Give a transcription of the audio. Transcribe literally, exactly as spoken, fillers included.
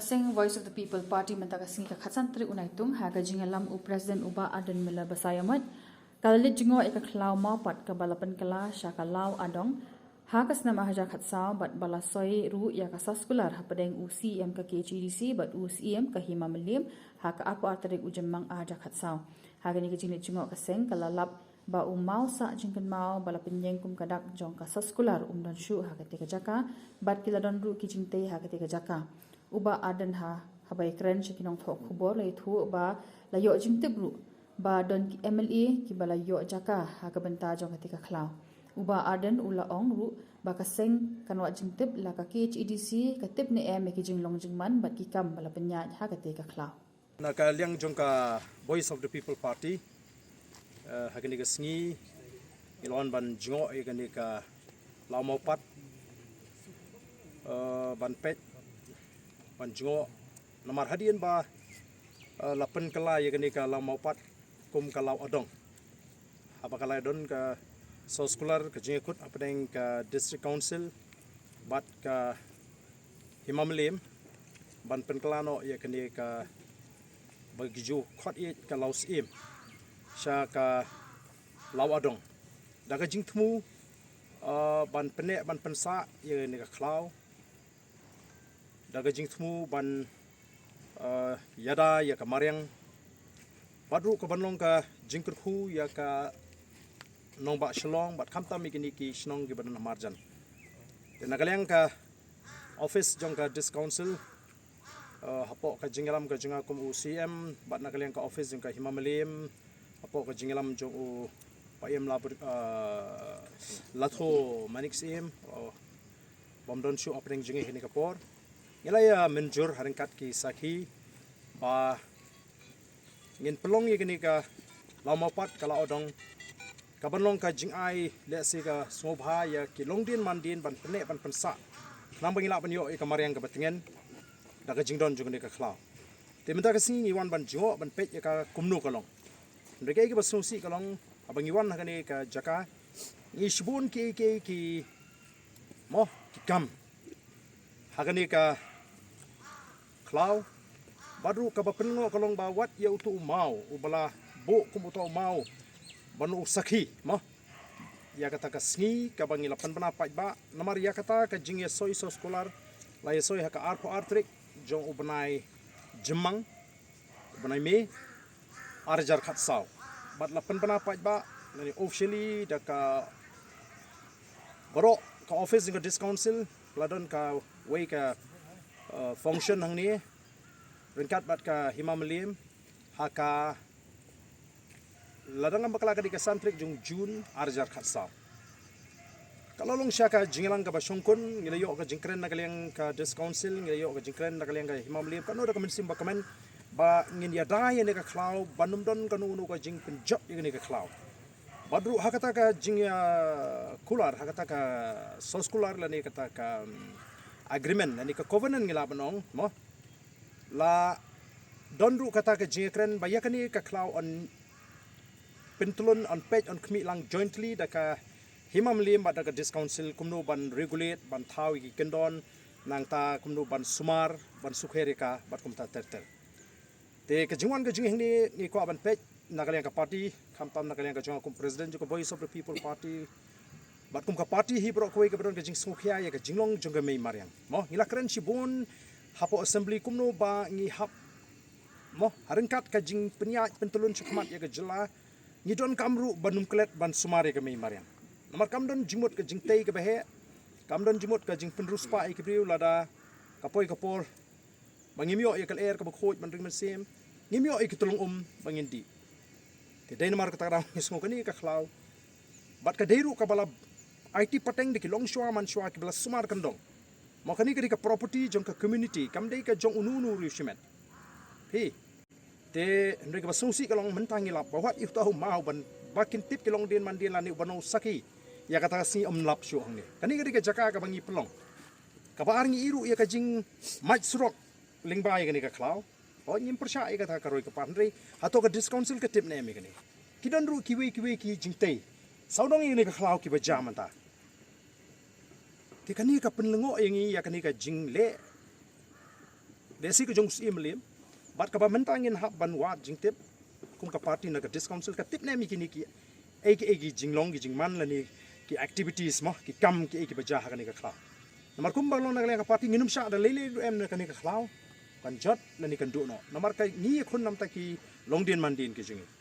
Seng Voice of the People Party mynta ka sngi ka khatsan tarik u Naitung ha ka jingïalam u President u Bah Ardent Miller Basaiawmoit, ka la leit jngoh ïa ka khlaw mawpat kaba la pynkylla sha ka Law Adong ha ka snem ar hajar khatsaw bad ba la soi ruh ïa ka soskular hapdeng u C E M ka K H A D C bad u C E M ka Hima Mylliem ha ka arphew ar tarik u Jymmang ar hajar khatsaw. Ha kane ka jingleit jngoh ka seng ka la lap ba u maw sah jingkynmaw ba la pynïeng kum ka dak jong ka soskular um don shuh ha katei ka jaka bad ki la don ruh ki jingtei ha katei ka jaka. U Bah Ardent ha, haba ïakren sha ki nongthoh khubor la ïathuh ba la ïoh jingtip ruh ba don ki M L A kiba la ïoh jaka ha ka bynta jong katei ka khlaw. U Bah Ardent u la ong ruh ba ka seng kan wad jingtip la ka K H A D C ka tip ne em ïa ki jinglong jingman bad ki kam ba la pynïaid ha katei ka khlaw. Na ka liang jong ka Voice of the People Party, eh, ha kane ka sngi ngi la wan ban jngoh ïa kane ka law mawpat, eh, ban peit, ban jngoh, namar hadien ba, eh, la pynkylla ïa kane ka law mawpat kum ka Law Adong, haba ka la don ka soskular ka jingïakut hapdeng ka District Council bad ka Hima Mylliem ban pynkylla noh ïa kane kaba ki ju khot ïa ka Law Syiem sha ka Law Adong da ka jingthmu, eh, ban pynneh ban pynsah ïa kane ka khlaw, da ka jingthmu ban, eh, ïada ïa ka mariang bad ruh ka ban long ka jingkyrkhu ïa ka nongbah Shillong bad khamtam ïa kine ki shnong kiba don ha marjan. Te na ka liang ka office jong ka District Council, eh, hapoh ka jingïalam ka jong nga kum u C M bad na ka liang ka office jong ka Hima Mylliem hapoh ka jingïalam jong u Paiem Labor, eh, Latho Manik Syiem, eh, bym don shuh hapdeng jong ngi ha kane ka por. Ngi la ïa mynjur ha ryngkat ki sakhi ba ngin pynlong ïa kane ka law mawpat ka Law Adong ka ban long ka jingai lehse ka sngewbha ïa ki longdien mandien ban pynneh ban pynsah khnang ba ngin lah ban ïoh ïa ka mariang kaba tngen da ka jingdon jong kane ka khlaw. Te mynta ka sngi ngi wan ban jngoh ban peit ïa ka kumno ka long. Hynrei kaei kaba sngewsih ka long haba ngi wan ha kane ka jaka ngi shibun kiei kiei ki, mo, ki kam ha kane ka khlaw. Bad ruh kaba pynlyngngoh ka long ba wat ïa uto u maw uba la buh kum uto u maw ban u sakhi, mo, ïa kata ka sngi kaba ngi la pynbna paidbah, namar ïa kata ka jingïasoi soskular la ïasoi ha ka arphew ar tarik jong u bnai Jymmang, u bnai May, ar hajar khatsaw. Bad la pynbna paidbah lane officially da ka baroh ka office jong ka District Council, la don kawei ka, eh, function hangne ryngkat bad ka Hima Mylliem ha ka, lada ngam bakla ka dei ka san tarik jong June ar hajar khatsaw. Ka la long sha ka jingïalang kaba shongkun, ngi la ïoh ka jingkren na ka liang ka District Council, ngi la ïoh ka jingkren na ka liang ka Hima Mylliem, kano da ka mynsiem ba kmen ba ngin ïada ïa kane ka khlaw ban ym don kano kano ka jingpynjot ïa kane ka khlaw. Bad ruh ha kata ka jingïakular, ha kata ka soskular lane kata ka, mm, agreement lane ka covenant ngi lah ban ong, mo, la don ruh kata ka jingïakren ba ïa kane ka khlaw yn pyntlun, yn peit, yn khmih lang jointly da ka Hima Mylliem bad da ka District Council kumno ban regulate, ban thaw ïa ki kyndon, nangta kumno ban sumar, ban sukher ïa ka bad kumta ter ter. Te ka jingwan ka jingïahangne ngi kwah ban peit na ka liang ka party, khamtam na ka liang ka jong nga kum President jong ka Voice of the People Party bad kum ka party hi baroh kawei kaba don ka jingsngewkhia ïa ka jinglong jong ka mei mariang. Mo, ngi la kren shibun hapoh Assembly kumno ba ngi hap, mo, ha ryngkat ka jingpynïaid pyntlun shakhmat ïa ka jylla, ngi donkam ruh ban ym klet ban sumar ïa ka mei mariang. Namar kam don jingmut ka jingtei kaba heh, kam don jingmut ka jingpynriewspah ïa ki briew lada ka poi ka por ba ngim ïoh ïa ka lyer kaba khuid ban ring mynsiem, ngim ïoh ïa ki tyllong um ba ngin dih. Te dei namar kata ka daw ngi sngew kane ka khlaw bad ka dei ruh kaba la aiti pateng da ki longshuwa manshuwa kiba la sumar kyndong. Mo, kane ka dei ka property jong ka community, kam dei ka jong uno uno u riewshimet. Phi. Te hynrei kaba sngewsih ka long mynta ngi lap ba wat ïa uta u maw ban ba kin tip ki longdien mandien lane u ban ong sakhi ïa kata ka sngi ym lap shuh hangne. Kane ka dei ka jaka kaba ngi pynlong. Kaba ar ngi ïohi ruh ïa ka jingmait surok lyngba ïa kane ka khlaw. Hooid ngim pyrshah ïa kata ka roi ka par hynrei hato ka District Council ka tip ne em ïa kane. Ki don ruh kiwei kiwei ki jingtei sawdong ïa kane ka khlaw kiba jia mynta. Te kane ka pynlyngngoh ïa ngi ïa kane ka jingleh Desi ka jong u Syiem Mylliem bad kaba mynta ngin hap ban wad jingtip kum ka party na ka District Council, ka tip ne em ïa kine ki ei ki ei ki jinglong ki jingman lane ki activities mo, ki kam ki ei kiba jia ha kane ka khlaw. Namar kumba long na ka liang ka party ngin ym shah da lei lei ruh em na kane ka khlaw kan jot lane kan duh noh. Namar ka ngi ïakhun namar ki longdien mandien ki jong ngi.